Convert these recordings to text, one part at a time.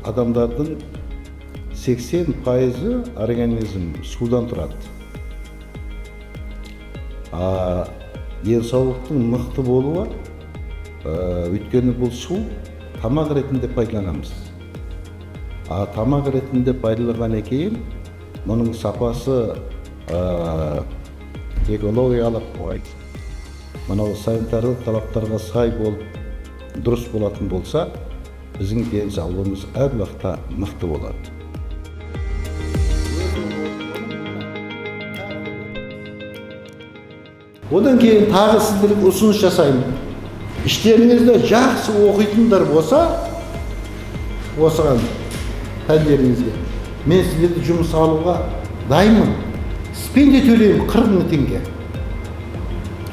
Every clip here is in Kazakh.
Адамдардың 80%-ы организм судан тұрады. А денсаулықтың мықты болуы, өйткені бұл су тамақ ретінде пайдаланамыз. А тамақ ретінде пайдаланғаннан кейін мұның сапасы экологиялық, ой, мынау санитарлық талаптарға сай болып, дұрыс болатын болса, біздің денсаулығымыз әр уақытта мықты болады. Одан кейін тағы сіздерге ұсыныс жасаймын. Іштеріңізде жақсы оқитындар болса, осыған, пәндеріңізге мен сіздерді жұмысқа алуға дайынмын. Стипендия төлеймін, 40 000 теңге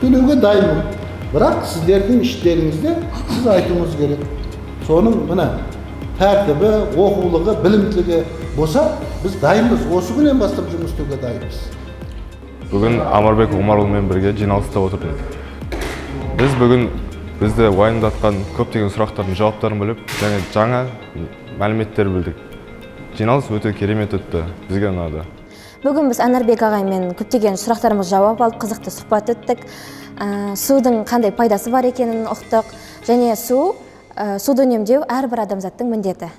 төлеуге дайынмын. Бірақ сіздердің іштеріңізде сіз айтуыңыз керек, соның мына тәртібі, оқулығы, білімділігі болса, біз дайынбыз, осы күннен бастап жұмыс істеуге дайынбыз. Бүгін Омарбек Омарұлымен бірге жиналыста отырдым. Біз бүгін бізді уайымдатқан көптеген сұрақтардың жауаптарын біліп және жаңа мәліметтер білдік. Жиналыс өте керемет өтті, бізге ұнады. Бүгін біз Анарбек ағаймен көптеген сұрақтарымызға жауап алып, қызықты сұхбат өттік. Судың қандай пайдасы бар екенін ұқтық және суды үнемдеу әрбір адамзаттың міндеті.